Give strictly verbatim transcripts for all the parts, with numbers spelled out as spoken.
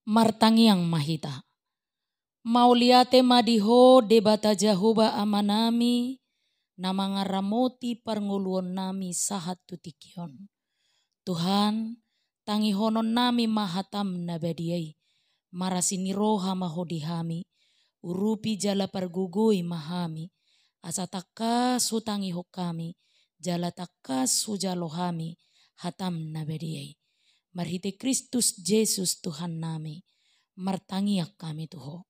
Martangiang ma hita. Mauliate ma di Ho Debata Jahowa Amanami, na mangaramoti parngoluonnami sahat tu tingki on. Tuhan, tangihononnami ma hataM na badia i, marasi ni roha ma Ho di hami, urupi jala pargogoi ma hami, asa tangkas hutangihon hami, jala tangkas hujalo hami hataM na badia i. Marhite Kristus Jesus Tuhannami, martangiang hami tu Ho.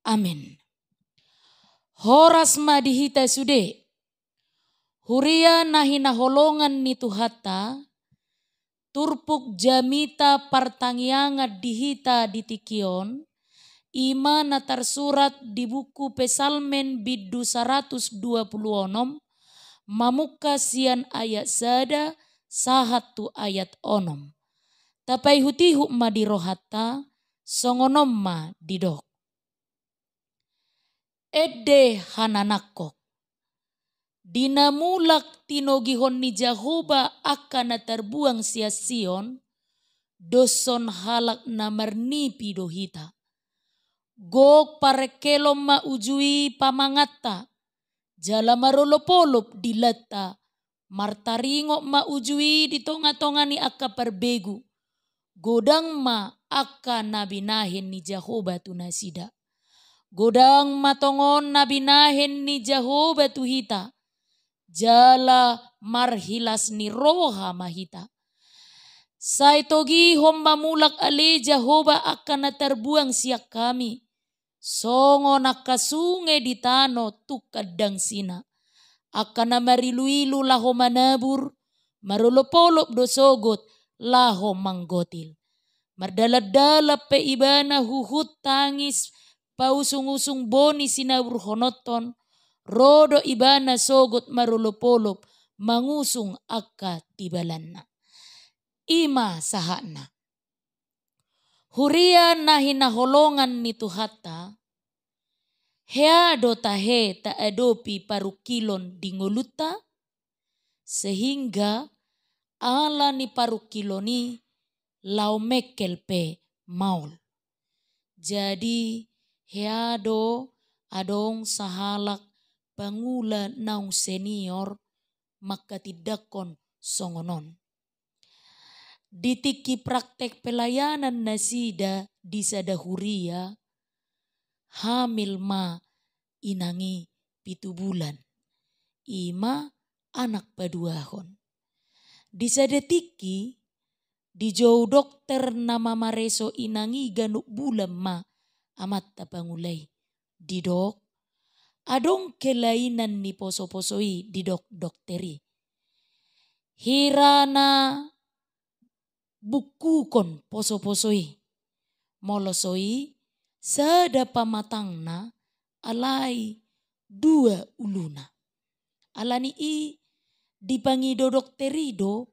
Amen. Horas ma di hita sude. Huria na hinaholongan ni Tuhanta, turpuk jamita partangiangan di hita di tingki on, i ma na tarsurat di buku Psalmen bindu saratus dua pulu onom, mamungka sian ayat sada sahat tu ayat onom. Tapaihutihut ma di rohanta, songon on ma didok. Ende hananangkok. Di na mulak tinogihon ni Jahowa angka na tarbuang sian Sion, doshon halak na marnipi do hita. Gok parengkelon ma uju i pamanganta, jala marolopolop dilanta, martaringot ma uju i di tongatonga ni angka parbegu. Godang ma angka na binahen ni Jahowa tu nasida. Godang ma tongon na binahen ni Jahowa tu hita. Jala marhilas ni roha ma hita. Sai togihon ma mulak ale Jahowa angka na tarbuang sian hami. Songon angka sunge di tano tungkan dangsina. Angka na mariluilu laho manabur, marolopolop do sogot laho manggotil. Mardalandalan pe ibana huhut tangis pausungusung boni sinaburhononhon, ro do ibana sogot marolopolop mangusung angka tibalanna. I ma sahatna. Huria na hinaholongan ni Tuhanta, hea do tahe taadopi parungkilon di ngolunta? Sehingga ala ni parungkilon i laho mengkel pe maol. Jadi, hea do adong sahalak pangula naung senior mangkatindangkon songon on. Di tingki praktek pelayanan nasida di sada huria, hamil ma inang i pitu bulan. I ma anak paduahon. Di sada tingki, dijou dokter na mamareso inang i ganup bulan ma amanta pangula i. Didok, adong kelainan ni posoposo i, didok dokter i. Hira na bungkukon posoposo i. Molo so i, sada pamatangna alai dua uluna. Ala ni i dipangido dokter i do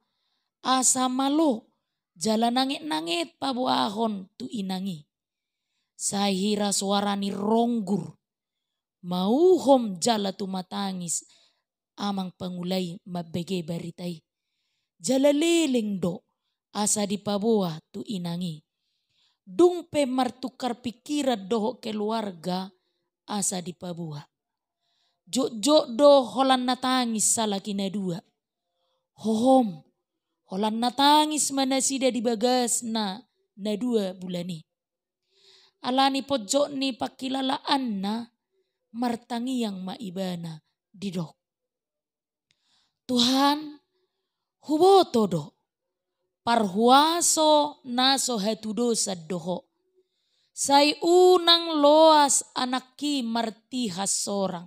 asa malo jala nangetnanget paboahon tu inang i. Sai hira soara ni ronggur, mauhom jala tumatangis amang pangula i mambege barita i. Jala leleng do asa dipaboa tu inang i. Dung pe martukar pikiran dohot keluarga asa dipaboa. Jotjot do holan na tangis sahalak i na dua. Hohom, holan na tangis ma nasida di bagasna na dua bulan i. Ala ni ponjot ni pangkilalaanna, martangiang ma ibana, didok, Tuhan, huboto do, parhuaso na so hatudosan do Ho. Sai unang loas anakki martihas sorang.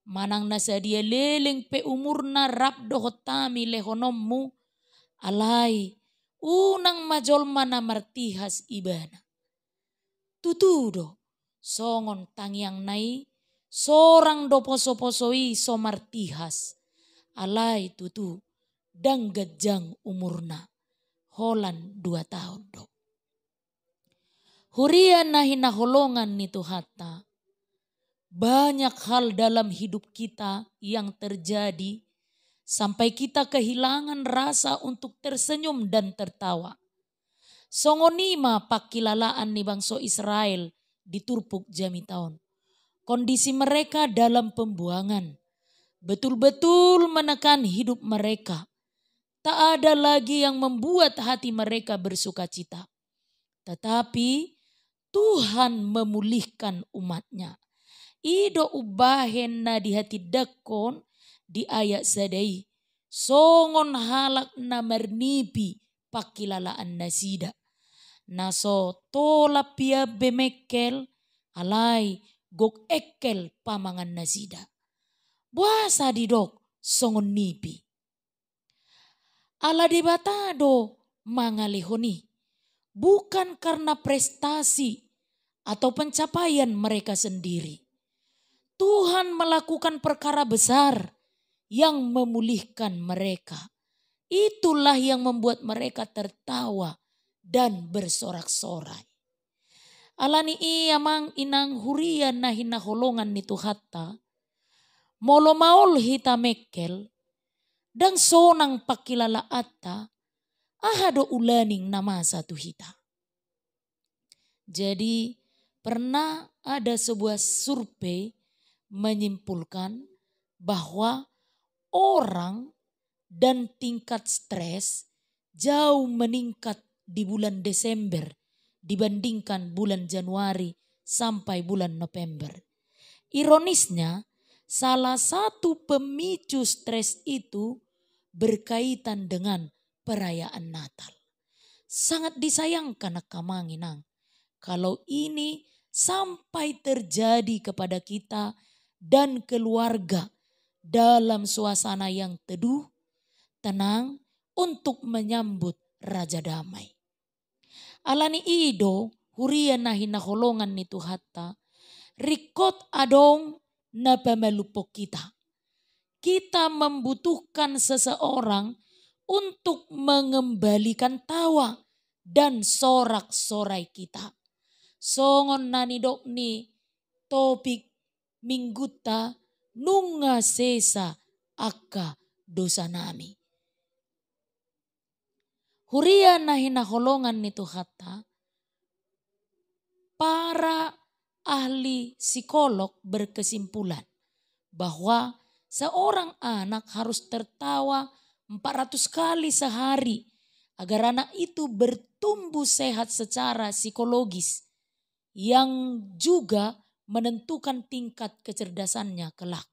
Manang na sadia leleng pe umurna rap dohot hami lehononmu, alai unang ma jolma na martihas ibana. Tutu do, songon tangiangna i, sorang do posoposo i so martihas. Alai tutu, ndang ganjang umurna, holan dua taon do. Huria na hinaholongan ni Tuhanta, banyak hal dalam hidup kita yang terjadi sampai kita kehilangan rasa untuk tersenyum dan tertawa. Songon i ma pangkilalaan ni bangso Israel di turpuk jamita on. Kondisi mereka dalam pembuangan betul-betul menekan hidup mereka. Tak ada lagi yang membuat hati mereka bersukacita. Tetapi Tuhan memulihkan umat-Nya. I do umbahen na dihatindangkon di ayat sada i, songon halak na marnipi pangkilalaan nasida. Na so tolap hian be mengkel, alai gok engkel pamangan nasida. Boasa didok songon nipi? Ala Debata do mangalehon i, bukan karena prestasi atau pencapaian mereka sendiri. Tuhan melakukan perkara besar yang memulihkan mereka. Itulah yang membuat mereka tertawa dan bersorak-sorai. Ala ni i, amang inang huria na hinaholongan ni Tuhanta, molo maol hita mengkel, ndang sonang pangkilalaanta, aha do ulaning na masa tu hita? Jadi, pernah ada sebuah survei menyimpulkan bahwa orang dan tingkat stres jauh meningkat di bulan Desember dibandingkan bulan Januari sampai bulan November. Ironisnya, salah satu pemicu stres itu berkaitan dengan perayaan Natal. Sangat disayangkan, angka amang inang, kalau ini sampai terjadi kepada kita dan keluarga dalam suasana yang teduh, tenang, untuk menyambut Raja Damai. Ala ni i do, huria na hinaholongan ni Tuhanta, ringkot adong na pamalumhon hita. Kita membutuhkan seseorang untuk mengembalikan tawa dan sorak-sorai kita. Songon na nidok ni topik Minggunta, nunga sesa angka dosanami. Huria na hinaholongan ni Tuhanta, para ahli psikolog berkesimpulan bahwa seorang anak harus tertawa empat ratus kali sehari agar anak itu bertumbuh sehat secara psikologis, yang juga menentukan tingkat kecerdasannya kelak.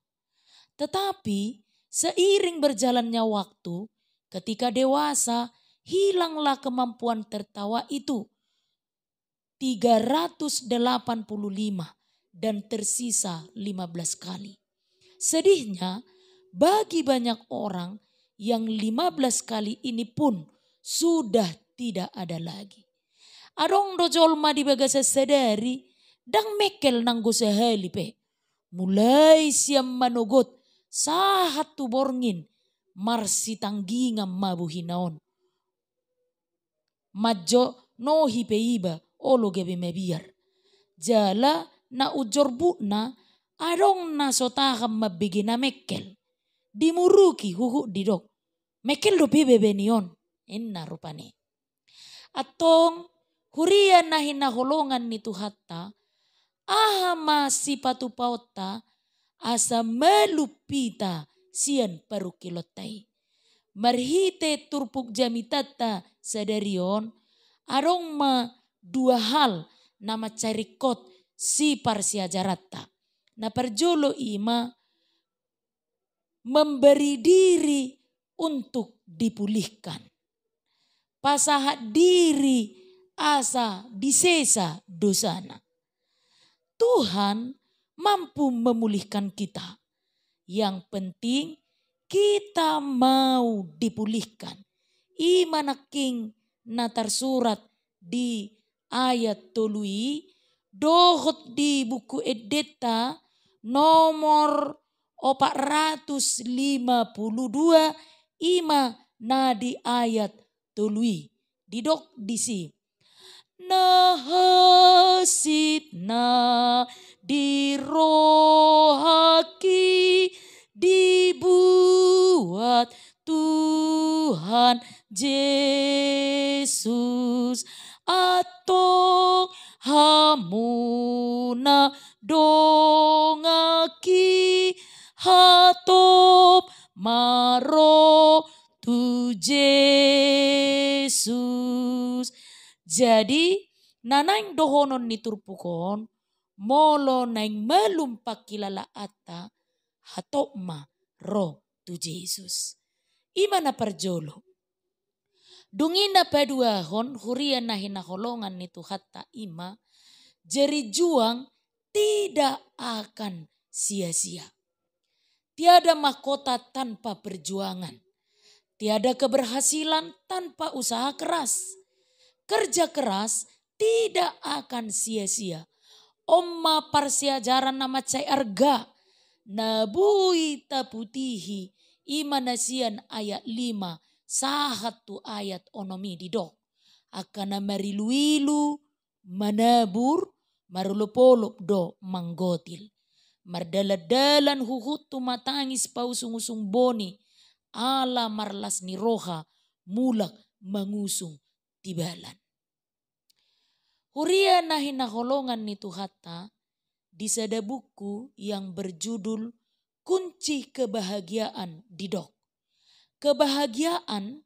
Tetapi, seiring berjalannya waktu, ketika dewasa, hilanglah kemampuan tertawa itu, tiga ratus delapan puluh lima, dan tersisa lima belas kali. Sedihnya, bagi banyak orang, yang lima belas kali ini pun sudah tidak ada lagi. Adong do jolma di bagasan sadari, ndang mengkel nanggo sahali pe. Mulai sian manogot sahat tu borngin, marsitanggingan ma bohina on. Manjonohi pe iba olo gabe mabiar. Jala na unjorbutna, adong na so tahan mambege na mengkel. Dimuruki huhut didok, "Mengkel dope bebeni on," ninna rupani. Antong, huria na hinaholongan ni Tuhanta, aha ma sipatupaonta asa malum hita sian parungkilonta i? Marhite turpuk jamitanta sadari on, adong ma dua hal na mansai ringkot siparsiajaranta. Na parjolo i ma memberi diri untuk dipulihkan. Pasahat diri asa disesa dosana. Tuhan mampu memulihkan kita. Yang penting kita mau dipulihkan. I ma nangkin na tarsurat di ayat tolu i, dohot di Buku Endenta nomor opat ratus lima puluh dua, i ma na di ayat tolu i. Didok disi: Na hansit na di rohangki dibuat Tuhan Jesus, Antong hamu na dongaki, hatop ma ro tu Jesus. Jadi, na naeng dohonon ni turpuk on, molo naeng malum pangkilalaanta, hatop ma ro tu Jesus. I ma na parjolo. Dung i na paduahon, huria na hinaholongan ni Tuhanta, i ma, jeri juang tidak akan sia-sia. Tiada mahkota tanpa perjuangan. Tiada keberhasilan tanpa usaha keras. Kerja keras tidak akan sia-sia. On ma parsiajaran na mansai arga, na boi taputihi, i ma na sian ayat lima sahat tu ayat onom i didok. Angka na marilu-ilu, manabur, marolop-olop do manggotil. Mardalan-dalan huhut tumatangis pausung-usung boni, ala marlas ni roha mulak mangusung tibalan. Huria na hinaholongan ni Tuhanta, di sada buku yang berjudul Kunci Kebahagiaan didok. Kebahagiaan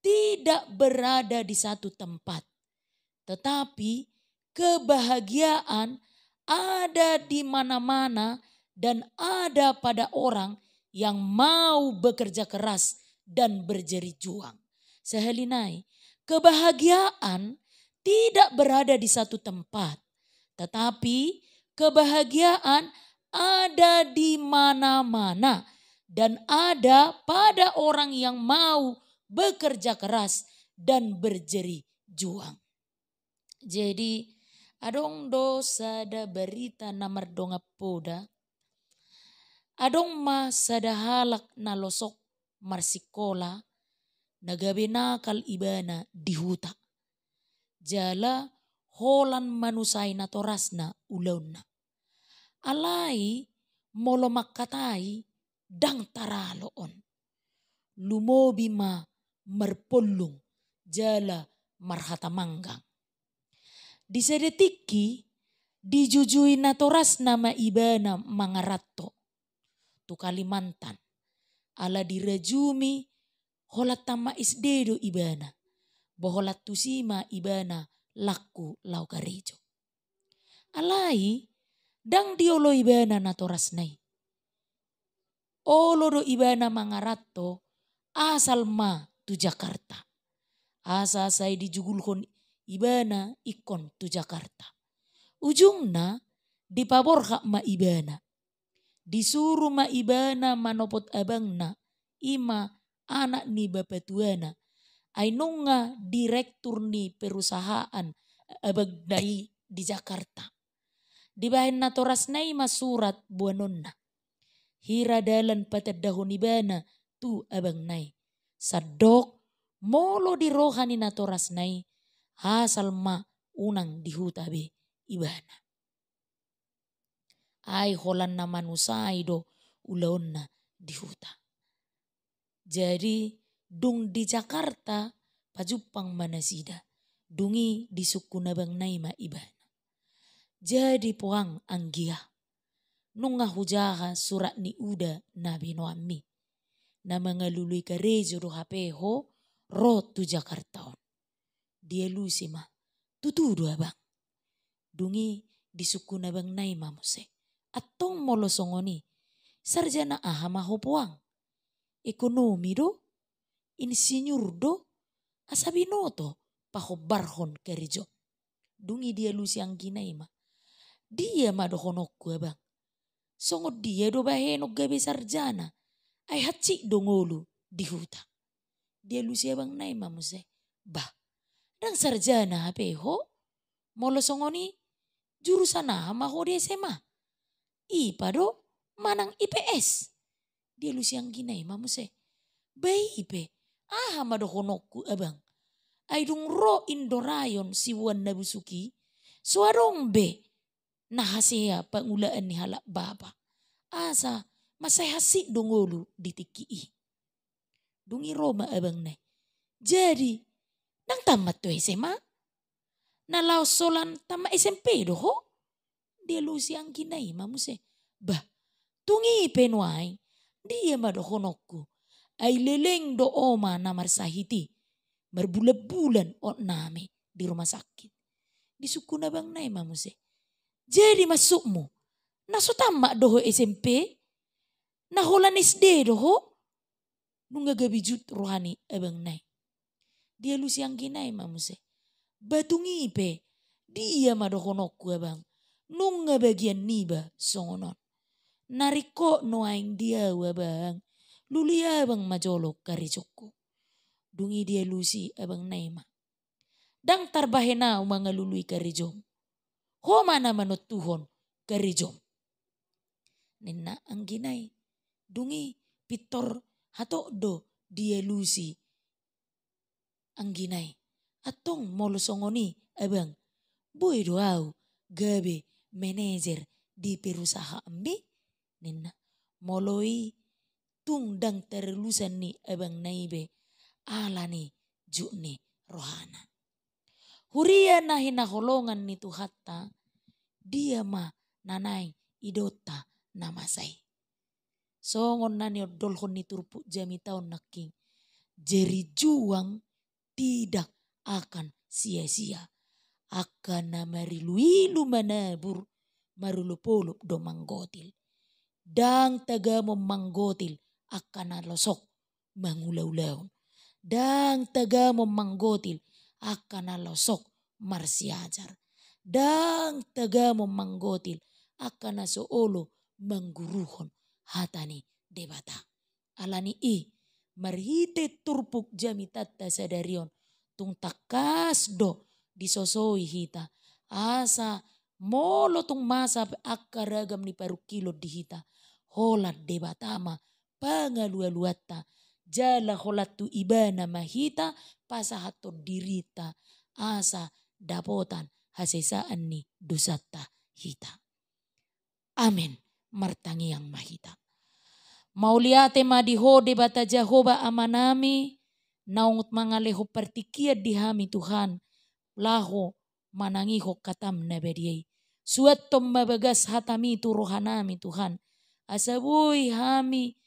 tidak berada di satu tempat, tetapi kebahagiaan ada di mana-mana dan ada pada orang yang mau bekerja keras dan berjeri juang. Sahali nai, kebahagiaan tidak berada di satu tempat, tetapi kebahagiaan ada di mana-mana dan ada pada orang yang mau bekerja keras dan berjeri juang. Jadi, adong do sada barita na mardongan poda, adong ma sada halak na losok marsikola, na gabe nakal ibana di huta. Jala holan manusai natorasna ulaonna. Alai molo mangkatai ndang taralo on. Lumobi ma marpollung jala marhata manggang. Di sada tingki dijujui natorasna ma ibana mangaranto tu Kalimantan. Ala dirajumi holan tamat S D do ibana. Ba holan tusi ma ibana langku laho karejo. Alai ndang diolo ibana natorasna i. Olo do ibana mangaranto asal ma tu Jakarta. Asa sai dijugulhon ibana ingkon tu Jakarta. Ujungna dipaborhat ma ibana. Disuru ma ibana manopot abangna, i ma anak ni bapatuana. Ai nunga direktur ni perusahaan abangna i di Jakarta. Dibahen natorasna i ma surat boanonna. Hira dalan patandahon ibana tu abangna i. Sandok molo di roha ni natorasna i, asal ma unang di huta be ibana. Ai holan na manusai do ulaonna di huta. Jadi, dung di Jakarta, pajumpang ma nasida. Dung i disungkun abangna i ma ibana. Jadi, puang, anggia, nunga hujaha surat ni uda na binoanmi. Na mangalului karejo do hape ho ro tu Jakarta on. Dialusi ma, tutu do abang. Dung i disungkun abangna i ma muse. Antong molo songon i, sarjana aha ma ho puang? Ekonomi do, insinyur do, asa binoto pahombarhon karejo. Dung i dialusi anggina i ma. Dia ma dohononku abang? Songon dia do bahenon gabe sarjana? Ai hansit do ngolu di huta. Dialusi abangna i ma muse. Bah, ndang sarjana hape ho? Molo songon i, jurusan aha ma ho di S M A? IPA do manang IPS? Dialusi anggina i ma muse. Ba i pe, aha ma dohononku abang? Ai dung ro Indorayon siboan na busuk i, so adong be na hasea pangulaan ni halak bapa. Asa mansai hansit do ngolu di tingki i. Dung i ro ma abangna i. Jadi, ndang tamat tu S M A? Na laos holan tamat S M P do ho? Dialusi anggina i ma muse. Bah, tung i pe nuaeng, dia ma dohononku? Ai leleng do oma na marsahit i. Marbulan-bulan otnami di rumah sakit. Disungkun abangna i ma muse. Jadi maksudmu, na so tamat do ho S M P? Na holan S D do ho? Nunga gabe jut roha ni abangna i. Dialusi anggina i ma muse. Bah, tung i pe, dia ma dohononku abang? Nunga bagian niba songon on. Na ringkot nuaeng di ahu abang, lului abang ma jolo karejongku. Dung i dialusi abangna i ma. Ndang tarbahen ahu mangalului karejom. Ho ma na manontuhon karejom. Ninna anggina i. Dung i pintor hatop do dialusi anggina i. Antong molo songon i abang, boi do ahu gabe manajer di perusahaanmi? Ninna. Molo i tung ndang taralusan ni abangna i be, ala ni jut ni rohana. Huria na hinaholongan ni Tuhanta, dia ma na naeng idaonta na masa i? Songon na niondolhon ni turpuk jamita on nangkin. Jari juang tidak akan sia-sia. Angka na marilu-ilu manabur, marolop-olop do manggotil. Ndang tagamon manggotil angka na losok mangula-ulaon. Ndang tagamon manggotil angka na losok marsiajar. Ndang tagamon manggotil angka na so olo mangguruhon hata ni Debata. Ala ni i, marhite turpuk jamitanta sadari on, tung tangkas do disosoi hita, asa molo tung masa pe angka ragam ni parungkilon di hita, holan Debata ma pangalualuanta, jala holan tu Ibana ma hita pasahathon dirinta, asa dapotan hasesaan ni dosanta hita. Amen. Martangiang ma hita. Mauliate ma di Ho Debata Jahowa Amanami, naung mangalehon partingkian di hami Tuhan, laho manangihon hataM na badia i. Suanhon ma bagas hataMi tu rohanami Tuhan, asa boi hami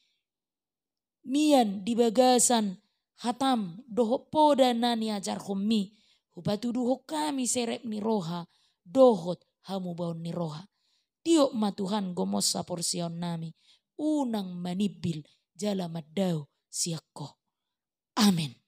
mian di bagasan hataM dohot poda na niajarhonMi, hupatuduhon hami serep ni roha dohot hamubaon ni roha. Tiop ma Tuhan gomos haporseaonnami, unang manimbil jala mandao sian Ho. Amen.